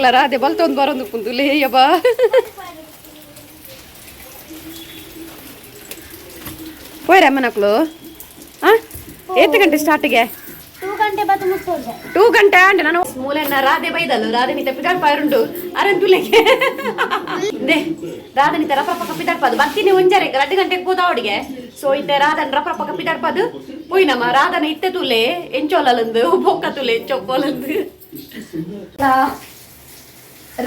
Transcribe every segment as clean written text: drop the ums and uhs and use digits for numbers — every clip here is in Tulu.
ಎಂಕ್ಲ ರಾಧೆ ಬಲ್ತೊಂದು ಬರೋದು ಪುಂದು ಲೇಯಬ್ಬ ಪೋಯ್ರ ಅಮ್ಮನಕ್ಲು. ಹಾಂ, ಏತ್ ಗಂಟೆ ಸ್ಟಾರ್ಟಿಗೆ? 2 ಗಂಟೆ ಬತ್ತು ಮುಟ್ಟೋದೆ. 2 ಗಂಟೆ ಅಂಡ ನಾನು ಮೂಲೆನ ರಾಧೆ ಬೈದಲ್ಲು. ರಾಧೆ ನಿತ ಪಿದಾಡ್ ಪಾರುಂಡು ಅರನ್ ತುಲೆಗೆ they Radhe ನಿತ ರಪ್ಪ ಪಕ್ಕ ಪಿದಾಡ್ ಪಾದು ಬರ್ತೀನಿ ಒಂಜಾರೆ 2 ಗಂಟೆಗೆ ಹೋದ ಅವಡಿಗೆ. ಸೊ ಇತ್ತೆ ರಾಧನ್ ರಪ್ಪ ಪಕ್ಕ ಪಿದಾಡ್ ಪಾದು ಪೋಯ್ನಮ್ಮ. ರಾಧನ ಇತ್ತೆ ತುಲೆ ಎಂಚೋಲಂದು ಬೊಕ್ಕ ತುಲೆ ಎಂಚೊಪ್ಪೋಲಂದು.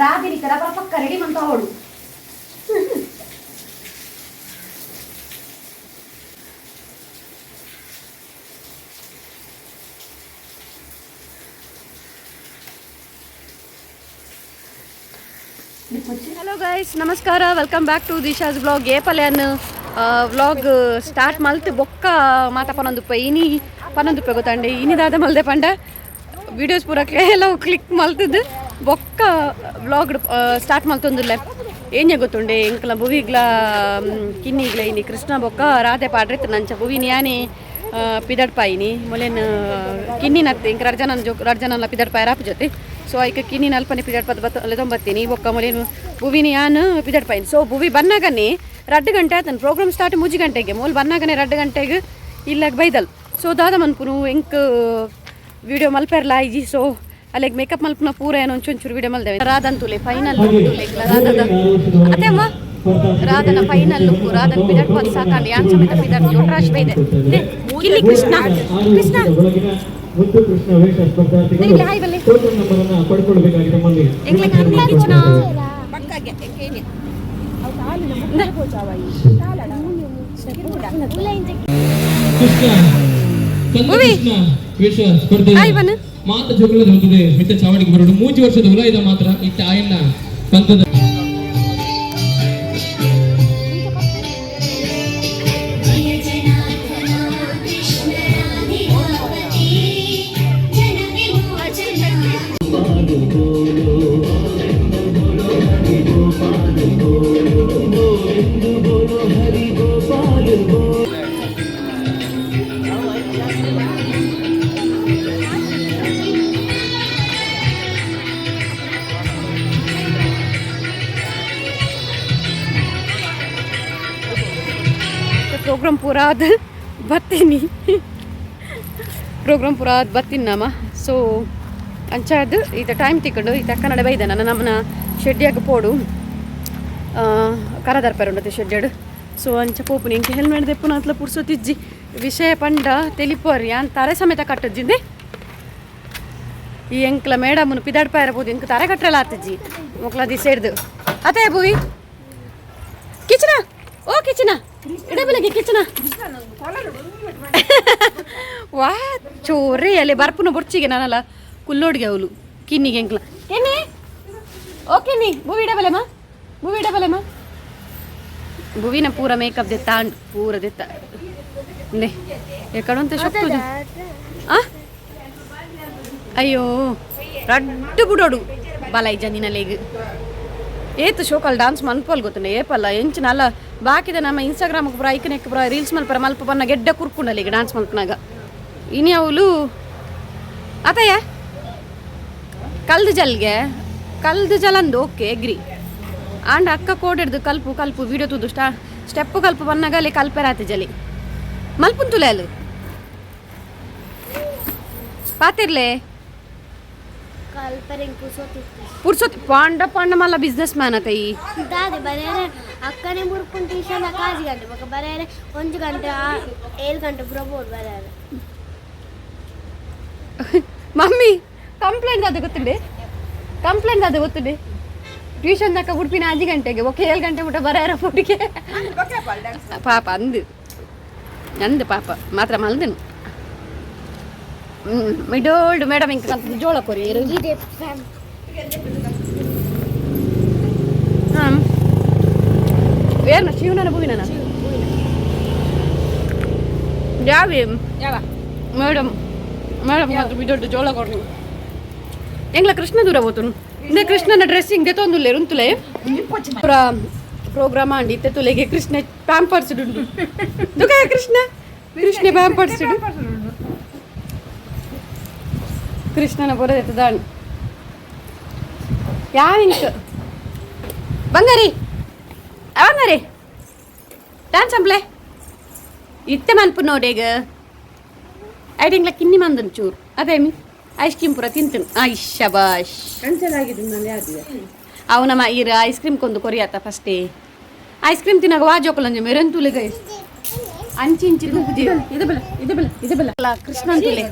ರಾಧೆ ನಿತ ರಪ್ಪ ಪಕ್ಕ ರೆಡಿ ಮಂತ ಅವಳು. ಹಲೋ ಗೈಸ್, ನಮಸ್ಕಾರ. Welcome back to Disha's vlog. ಏಪಲ್ಯಾನ್ ವ್ಲಾಗ್ ಸ್ಟಾರ್ಟ್ ಮಲ್ತ್ ಬೊಕ್ಕ ಮಾತ ಪನೊಂದುಪ್ಪ. ಇನಿ ಪನೊಂದುಪ್ಪ ಗೊತ್ತಂಡೆ, ಇನಿ ದಾದ ಮಲ್ದೆ ಪಂಡ ವೀಡಿಯೋಸ್ ಪೂರ ಎಲ್ಲ ಕ್ಲಿಕ್ ಮಲ್ತದ್ದು ಬೊಕ್ಕ ವ್ಲಾಗ್ ಸ್ಟಾರ್ಟ್ ಮಲ್ತೊಂದುಲ್ಲೆ. ಏನೇ ಗೊತ್ತುಂಡೆ, ಎಂಕ್ಲ ಭುವಿಗ್ಲ ಕಿನ್ನಿಗ್ಲ ಇನಿ ಕೃಷ್ಣ ಬೊಕ್ಕ ರಾಧೆ ಪಾಡ್ರಿತ್ತು ನಂಚ ಭುವಿನಿ ಯಾನಿ ಪಿದಡ್ಪಾಯಿನಿ ಮೊಲೆನ್ ಕಿನ್ನಿನತ್ತೆ. ಇಂಕ ರಡ್ಜನ ಜೋ ರಡ್ಜನಲ್ಲ ಪಿದಡ್ಪಾಯ ರಾಪು ಜೊತೆ. ಸೊ ಐಕ ಕಿನ್ನಿನ ಅಲ್ಪನೆ ಪಿದಡ್ಪದ ಬತ್ತ ಲೆದೊಂಬತ್ತೀನಿ. ಬೊಕ್ಕ ಮೊಲೇನು ಭುವಿನಿ ಯಾನ್ ಪಿದಡ್ಪಾಯಿನಿ. ಸೊ ಭುವಿ ಬನ್ನಾಗನೆ 2 ಗಂಟೆ ಆತನ ಪ್ರೋಗ್ರಾಮ್ ಸ್ಟಾರ್ಟ್ 3 ಗಂಟೆಗೆ. ಮೋಲ್ ಬನ್ನಾಗನೆ 2 ಗಂಟೆಗೆ ಇಲ್ಲಾಗ ಬೈದಲ್. ಸೊ ದಾದ ಮನ್ಪುನು, ಎಂಕ್ ವಿಡಿಯೋ ಮಲ್ಪೆರ್ಲ ಆಯ್ಜಿ. ಸೊ ಅಲ್ಲಿಗೆ ಮೇಕಪ್ ಮಲ್ಪುನ ಪೂರ ಏನೋ ಒಂಚೂರು ವಿಡಿಯೋ ಮಲ್ದೇವೆ. ರಾಧನ್ ತುಲೆ ಫೈನಲ್ ರಾಧದ ಅದೇ ಅಮ್ಮ ರಾಧನ ಫೈನಲ್ ಲುಕ್. ರಾಧನ್ ಪಿದಡ್ಪದ ಸಾಕಂಡು ಯಾನ್ ಸಮೇತ ಪಿದಡ್ ಜೋಟ್ರಾಶ್ ಬೈದೆ. ಕಿಲ್ಲಿ ಕೃಷ್ಣ ಕೃಷ್ಣ ಮುದ್ದು ಕೃಷ್ಣ ವೇಷ ಸ್ಪರ್ಧಾರ್ಥಿಗಳು ಇಲ್ಲಿ ಹಾಯ್ ಬಲ್ಲೆ. ಟೋಕನ್ ನಂಬರ್ ಅನ್ನ ಪಡ್ಕೊಳ್ಬೇಕಾಗಿ ನಮ್ಮಲ್ಲಿ ಎಂಕ್ಲೆ ಕಮ್ಮಿ ಕಿಚನ. ಕೃಷ್ಣ ಕಂದ ಉವಿ. ಕೃಷ್ಣ ವೇಷ ಸ್ಪರ್ಧೆ ಹಾಯ್ ಬನ್ನು. ಮಾತ ಜೋಗುಳದ ಹೊಂದಿದೆ ಮಿತ್ತ ಚಾವಡಿಗೆ ಬರೋಡು 3 ವರ್ಷದ ಉಲಾಯಿದ ಮಾತ್ರ ಇತ್ತ ಆಯನ್ನ ಪಂಥದ ಪ್ರೋಗ್ರಾಮ್ ಪೂರ ಅದು ಬತ್ತೀನಿ, ಪ್ರೋಗ್ರಾಮ್ ಪೂರ ಅದು ಬತ್ತೀನಿ ನಮ್ಮ. ಸೊ ಅಂಚಾದ್ ಈತ ಟೈಮ್ ತಿಕ್ಕೊಂಡು ಈತ ಕನ್ನಡ ಬೈದ ನನ್ನ ನಮ್ಮನ ಶೆಡ್ಯಾಗ ಪೋಡು ಕರದರ್ಪೆರ್ ಉಂಡತೆ ಶೆಡ್ಯಾಡು. ಸೊ ಅಂಚ ಪೋಪುನಿ. ಇಂಕ ಹೆಲ್ಮೆಟ್ ದೆಪ್ಪುನ ಅತ್ಲ ಪುರ್ಸೊತಿಜ್ಜಿ. ವಿಷಯ ಪಂಡ ತೆಲಿಪೋರಿ ಯಾನ್ ತರೆ ಸಮೇತ ಕಟ್ಟಜ್ಜಿಂದೆ. ಈ ಎಂಕ್ಲ ಮೇಡಮ್ನು ಪಿದಾಡ್ಪ ಇರಬಹುದು. ಇಂಕ ತರೆ ಕಟ್ಟಲ್ಲ ಆತಜ್ಜಿ ಮೊಕ್ಲ ದಿಸೆಡ್ದು ಅದೇ ಬುವಿ ಕಿಚನ ಓ ಕಿಚನ ಇಡಬಲಗೆ ಕಿಚನ ವಾ ಚೋರೆ ಅಲ್ಲಿ ಬರ್ಪುನ ಬೊರ್ಚಿಗೆ ನಾನಲ್ಲ ಕುಲ್ಲೋಡ್ಗೆ ಅವಳು ಕಿನ್ನಿಗೆ ಎಂಕ್ಲ ಕೆನ್ನಿ ಓಕೆ ನೀ ಭುವಿ ಇಡಬಲೆಮ್ಮ, ಭುವಿ ಇಡಬಲೆಮ್ಮ. ಭುವಿನ ಪೂರ ಮೇಕಪ್ ದೆತ್ತ ಅಂಡ್ ಪೂರ ದೆತ್ತ ನೆ ಎಕ್ಕಡಂತ ಶಕ್ತು ಆ ಅಯ್ಯೋ ರಡ್ಡು ಬುಡೋಡು ಬಲ ಜನಿನ ಲೇಗ್ ಏತು ಶೋಕಲ್ ಡಾನ್ಸ್ ಮನ್ಪಲ್ ಗೊತ್ತುಂಡೆ ಏಪಲ್ಲ ಎಂಚಿನ ಅಲ್ಲ ಬಾಕಿದ ನಮ್ಮ ಇನ್ಸ್ಟಾಗ್ರಾಮ್ ಪುರ ಐಕನೆಕ್ ಪುರ ರೀಲ್ಸ್ ಮಲ್ಪರ ಮಲ್ಪ ಬನ್ನ ಗೆಡ್ಡ ಕುರ್ಕುಂಡಲ್ಲ ಈಗ ಡಾನ್ಸ್ ಮಲ್ಪನಾಗ. ಇನಿ ಅವಳು ಆತಯ್ಯ ಕಲ್ದು ಜಲ್ಗೆ ಕಲ್ದು ಜಲಂದು ಓಕೆ ಎಗ್ರಿ ಆಂಡ ಅಕ್ಕ ಕೋಡೆಡ್ದು ಕಲ್ಪು ಕಲ್ಪು ವಿಡಿಯೋ ತೂದು ಸ್ಟೆಪ್ ಕಲ್ಪು ಬನ್ನಾಗ ಅಲ್ಲಿ ಕಲ್ಪೆರಾತಿ ಜಲಿ ಮಲ್ಪುಂತುಲೆ ಅಲ್ಲು ಪಾತಿರ್ಲೆ ಪುರ್ಸೊತ್ ಪಾಂಡ ಪಾಂಡ ಮಲ್ಲ ಬಿಸ್ನೆಸ್ ಮ್ಯಾನ್ ಅತ ಈ ದಾದೆ ಬರೇರೆ ಅಕ್ಕನೆ ಮುರ್ಪುನ್ ಟ್ಯೂಷನ್ 5 ಗಂಟೆ ಬೊಕ ಬರೇರೆ 1 ಗಂಟೆ 7 ಗಂಟೆ ಪೂರ ಬೋಡು ಬರೇರೆ. ಮಮ್ಮಿ ಕಂಪ್ಲೇಂಟ್ ಅದು ಗೊತ್ತುಂಡೆ, ಕಂಪ್ಲೇಂಟ್ ಅದು ಗೊತ್ತುಂಡೆ. ಟ್ಯೂಷನ್ ತಕ್ಕ ಉಡುಪಿನ 5 ಗಂಟೆಗೆ ಒಕೆ 7 ಗಂಟೆ ಮುಟ್ಟ ಬರಾರ ಫುಡ್ಗೆ ಪಾಪ ಅಂದು ನಂದು ಪಾಪ ಮಾತ್ರ ಮಲ್ದನು ಮಿಡೋಲ್ಡ್ ಮೇಡಮ್ ಇಂಕ ಜೋಳ ಕೊರಿ. ಇದೆ ಫ್ಯಾಮ್. ಹಾಂ, ಏನು ಶಿವನ ಭೂವಿನ ಯಾವಿ ಮೇಡಮ್ ಮೇಡಮ್ ಮಾತ್ರ ಬಿದೊಡ್ಡು ಜೋಳ ಕೊಡ್ರಿ. ಎಂಗ್ಲ ಕೃಷ್ಣ ದೂರ ಹೋತನು ಇಂದ ಕೃಷ್ಣನ ಡ್ರೆಸ್ಸಿಂಗ್ ದೆತ್ತೊಂದುಲ್ಲೆ ರುಂತುಲೆ ಪೂರ ಪ್ರೋಗ್ರಾಮ್ ಆಂಡಿ ಇತ್ತೆ ತುಲೆಗೆ ಕೃಷ್ಣ ಪ್ಯಾಂಪರ್ಸ್ ಉಂಡು ದುಕಾಯ ಕೃಷ್ಣ ಕೃಷ್ಣ ಪ್ಯಾಂಪರ್ಸ್ ಕೃಷ್ಣನ ಪೂರ ದಾಣಿ. ಯಾವ ಇಂಕ್ ಬಂಗಾರಿ ಬಂಗಾರಿ ಡ್ಯಾನ್ಸ್ ಅಂಪ್ಲೆ ಇತ್ತೆ ಮನ್ಪು ನೋಡೇಗ ಐಡಿಂಗ್ಲ ಕಿನ್ನಿ ಮಂದನ್ ಚೂರು ಅದೇ ಮಿ ಐಸ್ ಕ್ರೀಮ್ ಪೂರ ತಿಂತನು I ಶಬಾಷ್. ಅವು ನಮ್ಮ ಈರ ಐಸ್ ಕ್ರೀಮ್ ಕೊಂದು ಕೊರಿಯಾತ ಫಸ್ಟೇ. ಐಸ್ ಕ್ರೀಮ್ ತಿನ್ನಾಗ ವಾಜೋಕಲಂಜ ಮೆರನ್ ತುಲೆ ಗೈಸ್. ಅಂಚಿ ಇಂಚಿ ತೂಪುಜಿ. ಅಲ್ಲ ಕೃಷ್ಣನ್ ತುಲೆ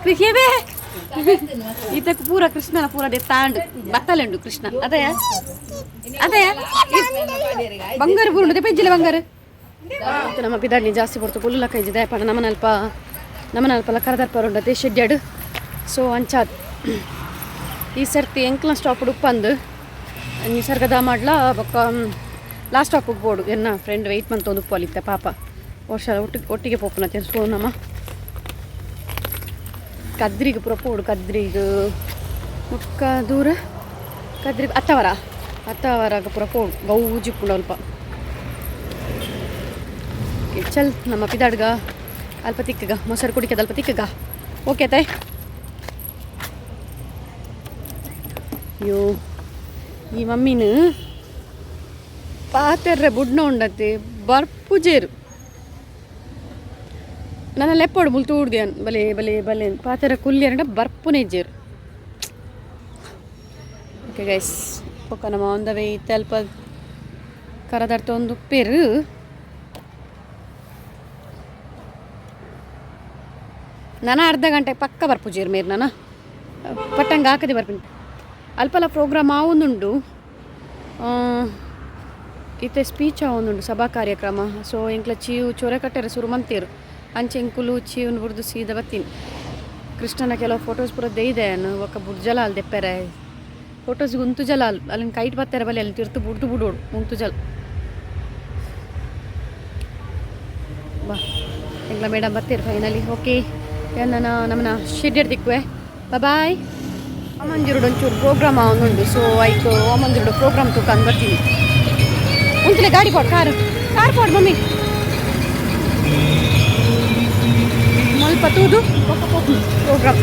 ಕೃಷಿವೇ ಇದಕ್ಕೆ ಪೂರ ಕೃಷ್ಣನ ಪೂರ ತಾಂಡು ಬತ್ತಲೆಂಡು ಕೃಷ್ಣ. ಅದೇ ಅದೇ ಬಂಗಾರ ಪೂರ ಪೆಜ್ಜಿಲ್ಲ ಬಂಗಾರ. ಮತ್ತು ನಮ್ಮ ಪಿದಾಡ್ನಿ ಜಾಸ್ತಿ ಪಡ್ತು ಪುಲ್ಲ ಕೈಜಿದೆ ಪಣ ನಮ್ಮನಲ್ಪ ನಮ್ಮನಲ್ಪಲ ಕರದರ್ಪರ ಉಂಡತೆ ಶೆಡ್ಯಾಡು. ಸೊ ಅಂಚಾದ್ ಈ ಸರ್ತಿ ಎಂಕ್ಲ ಸ್ಟಾಪ್ ಉಪ್ಪಂದು ನಿಸರ್ಗದ ಮಾಡ್ಲ ಬೊಕ್ಕ ಲಾಸ್ಟ್ ಸ್ಟಾಪಿಗೆ ಬೋಡು. ಎನ್ನ ಫ್ರೆಂಡ್ ವೆಯ್ಟ್ ಮಂತೊಂದು ಉಪ್ಪು ಪಾಪ. ವರ್ಷ ಒಟ್ಟಿಗೆ ಒಟ್ಟಿಗೆ ಪೋಪುನ. ಸೊ ನಮ್ಮ ಕದ್ರಿಗೆ ಪೂರ ಪೋಡು. ಕದ್ರಿಗ್ ಮುಟ್ಕ ದೂರ ಕದ್ರಿಗೆ ಅತ್ತವರ ಅತ್ತವರಾಗ ಪೂರ ಪೋಡು. ಗೌಜಿ ಪುಂಡ ಅಲ್ಪ. ಚಲ್ ನಮ್ಮ ಪಿದಾಡ್ಗ ಅಲ್ಪ ತಿಕ್ಕಗ ಮೊಸರು ಕುಡಿಕದ ಅಲ್ಪ ತಿಕ್ಕಗ. ಓಕೆ ತಾಯ್. ಅಯ್ಯೋ, ಈ ಮಮ್ಮಿನ ಪಾತೆರ್ರೆ ಬುಡ್ನ ಉಂಡತ್ತೆ ಬರ್ಪುಜೇರು. ನನ್ನ ಲೆಪ್ಪೋಡು ಮುಲ್ ತೂಡ್ದಿಯನ್ ಬಲೆ ಬಲೆ ಬಲೆ ಪಾತೆರ ಕುಲ್ಲಿಯರಂಡ ಬರ್ಪುನೆ ಇಜ್ಜೇರು. ಓಕೆ ಗೈಸ್, ಪೊಕ್ಕ ನಮ್ಮ ಆನ್ the way. ಇತ್ತೆ ಅಲ್ಪ ಕರದರ್ತ ಒಂದು ಪೆರು. ನಾನು ಅರ್ಧ ಗಂಟೆ ಪಕ್ಕ ಬರ್ಪುಜೇರು ಮೇರ್. ನಾನು ಪಟ್ಟಂಗ ಹಾಕದೆ ಬರ್ಪಿನಿ. ಅಲ್ಪಲ ಪ್ರೋಗ್ರಾಮ್ ಆವೊಂದುಂಡು. ಇತ್ತೆ ಸ್ಪೀಚ್ ಆವೊಂದುಂಡು, ಸಭಾ ಕಾರ್ಯಕ್ರಮ. ಸೊ ಎಂಕ್ಲ ಚೀವು ಚೊರೆ ಕಟ್ಟೆರೆ ಸುರು ಮಂತೇರು. ಅಂಚೆ ಎಂಕುಲು ಚೀವ್ನ ಬುಡ್ದು ಸೀದ ಬತ್ತೀನಿ. ಕೃಷ್ಣನ ಕೆಲವು ಫೋಟೋಸ್ ಪೂರ ದೇಯ್ದೆ ಒಕ್ಕ ಬುಡ್ಜಲ ಅಲ್ಲಿ ದೆಪ್ಪೆರೆ. ಫೋಟೋಸ್ಗೆ ಉಂತು ಜಲ ಅಲ್ಲಿ ಅಲ್ಲಿನ ಕೈಟ್ ಬತ್ತಾರೆ ಬಲ್ಲಿ ಅಲ್ಲಿ ತಿರ್ತು ಬುಡ್ದು ಬುಡೋಡು ಉಂತು ಜಲ. ಬಾ ಎಂಗ್ಲ ಮೇಡಮ್ ಬರ್ತೀರಿ ಫೈನಲಿ. ಓಕೆ, ನನ್ನ ನಮ್ಮನ್ನ ಶೆಡ್ ದಿಕ್ಕುವೆ. ಬಾಯ್. ವಾಮಂಜೂರುಡು ಒಂಚೂರು ಪ್ರೋಗ್ರಾಮ್ ಒಂದುಂಡು. ಸೊ ಐಕ್ ವಾಮಂಜೂರುಡು ಪ್ರೋಗ್ರಾಮ್ ತೂಕಂದು ಬರ್ತೀನಿ. ಉಂತಲೆ ಗಾಡಿ ಕೊಡು, ಕಾರು ಕಾರ್ ಕೊಡು ಮಮ್ಮಿ. ಮಲ್ಪ ತೂದು ಪ್ರೋಗ್ರಾಮ್.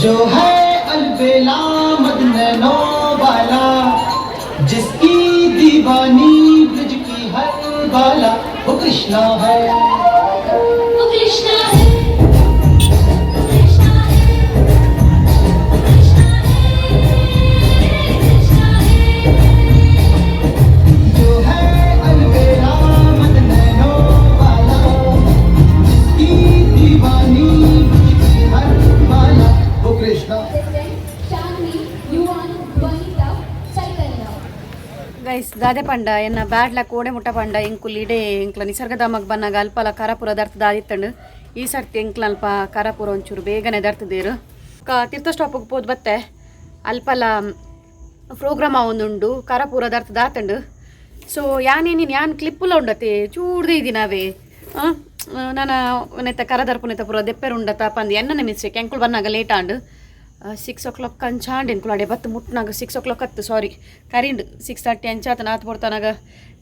जो है अलबेला मदनैनो वाला, जिसकी दीवानी ब्रज की हर बाला, वो कृष्णा है, वो कृष्णा है, कृष्णा है, कृष्णा है, कृष्णा है। जो है अलबेला मदनैनो वाला, जिसकी दीवानी ब्रज की हर बाला, वो कृष्णा। ಶಾನ್ವಿ, ಯುವಾನ್, ವನಿತಾ, ಚೈತನ್ಯ. ಗೈಸ್, ದಾದೆ ಪಂಡ ಎನ್ನ ಬ್ಯಾಡ್ ಲಕ್ ಓಡೆ ಮುಟ್ಟ ಪಂಡ ಎಂಕುಲು ಇಡೇ ಎಂಕ್ಲ ನಿಸರ್ಗಧಾಮಗ್ ಬನ್ನಾಗ ಅಲ್ಪಲ ಕರಪುರ ದರ್ತ ದಾದಿತ್ತಂಡು. ಈ ಸರ್ತಿ ಎಂಕ್ಲ ಅಲ್ಪ ಕರಪುರ ಒಂಚೂರು ಬೇಗನೆ ದರ್ತದೇರು. ತೀರ್ಥ ಸ್ಟಾಪಿಗೆ ಪೋದು ಬತ್ತೆ. ಅಲ್ಪಲ ಪ್ರೋಗ್ರಾಮ್ ಒಂದುಂಡು, ಕರಪುರ ದರ್ತ ದಾತಂಡು. ಸೊ ಯಾನೇನಿನ್ ಯಾನ್ ಕ್ಲಿಪ್ಪುಲ ಉಂಡತೆ ಚೂಡ್ದೆ ಇದ್ದೀನಾವೇ. ನಾನು ನೆತ್ತ ಕರದರ್ಪುನೆತ್ತ ಪೂರ ದೆಪ್ಪೆರ್ ಉಂಡತ ಪಂದ್ ಎನ್ನನೆ ಮಿಸ್ಟೇಕ್. ಎಂಕುಲು ಬನ್ನಾಗ ಲೇಟ್ ಆಂಡ್. 6 ಓ ಕ್ಲಾಕ್ ಅಂಚಾಂಡ್ ಎಂಕುಲು ಅಡೆ ಬತ್ತು ಮುಟ್ನಾಗ 6 ಓ ಕ್ಲಾಕ್ ಹತ್ತು. ಸಾರಿ, ಕರಿಂಡ್ 6:30 ಅಂಚಾತನ ಆತು ಪೊರ್ತಾನಾಗ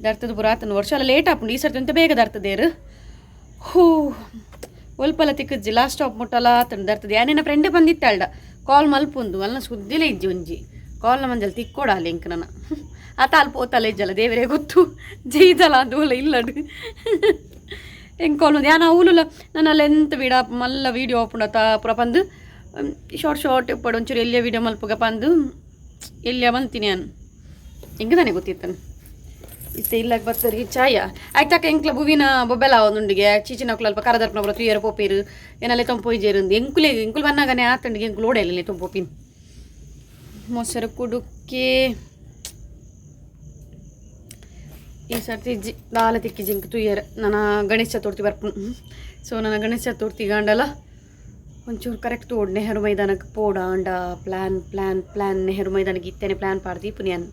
ದರ್ತದ ಪೂರ ಆತನ. ವರ್ಷ ಎಲ್ಲ ಲೇಟ್ ಆಪುಂಡು. ಈ ಸರ್ತಿ ಅಂತ ಬೇಗ ದರ್ತದೇರು. ಹೂ, ಒಲ್ಪಲ ತಿಕ್ಕಜ್ಜಿ. ಲಾಸ್ಟ್ ಸ್ಟಾಪ್ ಮುಟ್ಟಲ ಆತನ ದರ್ತದೆ. ಯಾನೇನ ಫ್ರೆಂಡ್ ಬಂದಿತ್ತಾಳ್ಡ ಕಾಲ್ ಮಲ್ಪುಂದು ಅಲ್ಲ ಸುದ್ದಿಲೇ ಇಜ್ಜಿ. ಒಂಜಿ ಕಾಲ್ನ ಮಂಜಲ್ ತಿಕ್ಕೋಡ ಲಿಂಕ್ ನನ್ನ ಆತ ಅಲ್ಪ ಪೋತಲ್ಲ ಇಜ್ಜಲ್ಲ, ದೇವರೇ ಗೊತ್ತು. ಜೈದಲ ದೂಲ ಇಲ್ಲಡು ಹೆಂಗೆ ಕಾಲ್ ಯಾನ ಅವಲುಲ ನನ್ನ ಲೆಂತ್ ವಿಡ ಮಲ್ಲ ವೀಡಿಯೋ ಆಪುಂಡತ ಪೂರ ಪಂದು ಶಾರ್ಟ್ ಶಾರ್ಟ್ ಇಪ್ಪಡು. ಒಂಚೂರು ಎಲ್ಲಿಯ ವೀಡಿಯೋ ಮಲ್ಪುಗ ಪಂದು ಎಲ್ಲಿಯ ಮಲ್ತೀನಿ ನಾನು. ಹೆಂಗೆ ತಾನೇ ಗೊತ್ತಿತ್ತನು. ಇತ್ತೆ ಇಲ್ಲಾಗ ಬರ್ತರಿ ಚಾಯ ಆಯ್ತಾಕ ಎಂಕ್ಲ ಬುವಿನ ಬೊಬ್ಬೆಲ ಒಂದುಂಡಿಗೆ ಚೀಚಿನ ಅಲ್ಪ ಕರದರ್ಪನ ಬರೋ ತುಯ್ಯರ ಪೋಪೀರು ಏನಲ್ಲೇ ತೊಂಪೊಯ್ಜೇರುಂದು. ಎಂಕುಲೆ ಎಂಕುಲು ಬನ್ನಾಗನೆ ಆತಂಡಿಗೆ ಎಂಕುಲು ಓಡೆಲ್ಲ ತೊಂಪೋಪಿನ್. ಮೊಸರು ಕುಡುಕೆ ಈ ಸರ್ತಿ ಜಿ ದಾಲ ತಿಕ್ಕಿ ಜಿಂಕ್ ತುಯ್ಯರ. ನನ್ನ ಗಣೇಶ ಚತುರ್ಥಿ ಬರ್ಪುನು. ಸೊ ನನ್ನ ಗಣೇಶ ಚತುರ್ಥಿ ಗಾಂಡಲ ಒಂಚೂರು ಕರೆಕ್ಟ್ ತೋಡ್ ನೆಹರು ಮೈದಾನಕ್ಕೆ ಪೋಡ ಅಂಡ ಪ್ಲ್ಯಾನ್ ಪ್ಲ್ಯಾನ್ ಪ್ಲ್ಯಾನ್. ನೆಹರು ಮೈದಾನಕ್ಕೆ ಇತ್ತೇನೆ ಪ್ಲ್ಯಾನ್ ಪಾಡ್ದಿ ಪುನಿಯನ್.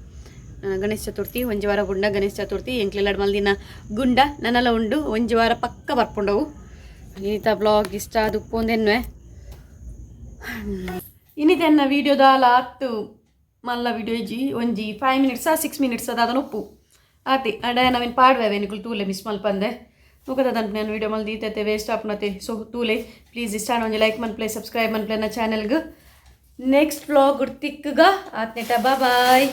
ಗಣೇಶ ಚತುರ್ಥಿ ಒಂಜಿ ವಾರ ಬುಂಡ. ಗಣೇಶ ಚತುರ್ಥಿ ಎಂಕ್ಲೆಲ್ಲಡ್ ಮಲ್ದಿನ ಗುಂಡ ನನಲ ಉಂಡು. ಒಂಜಿ ವಾರ ಪಕ್ಕ ಬರ್ಪುಂಡವು. ಈತ ಬ್ಲಾಗ್ ಇಷ್ಟ ಅದು ಉಪ್ಪೊಂದೆನ್ವೆ. ಇನ್ನಿತೆನ್ನ ವೀಡಿಯೋ ದಾಲ ಅತ್ತು ಮಲ್ಲ ವಿಡಿಯೋ ಇಜ್ಜಿ. ಒಂಜಿ 5 ಮಿನಿಟ್ಸಾ 6 ಮಿನಿಟ್ಸ್ ಅದಾದನ ಉಪ್ಪು ಆತಿ. ಅಂಡ ನಾವೇನು ಪಾಡ್ವೆ ನಿಕುಲು ತೂಲೆ, ಮಿಸ್ ಮಲ್ಪಂದೆ. ಮುಖದ ನಾನು ವೀಡಿಯೋ ಮಲ್ದಿ ಈತೈತೆ ವೇಸ್ಟ್ ಆಪುನತೆ. ಸೊ ತೂಲೆ ಪ್ಲೀಸ್. ಇಷ್ಟ ಒಂಜಿ ಲೈಕ್ ಮನ್ಪ್ಲೆ, ಸಬ್ಸ್ಕ್ರೈಬ್ ಮನ್ಪ್ಲೆ ನನ್ನ ಚಾನೆಲ್ಗೆ. ನೆಕ್ಸ್ಟ್ ವ್ಲಾಗ್ ತಿಕ್ಕಗ. ಆತ್ನೇಟ ಬಾಯ್.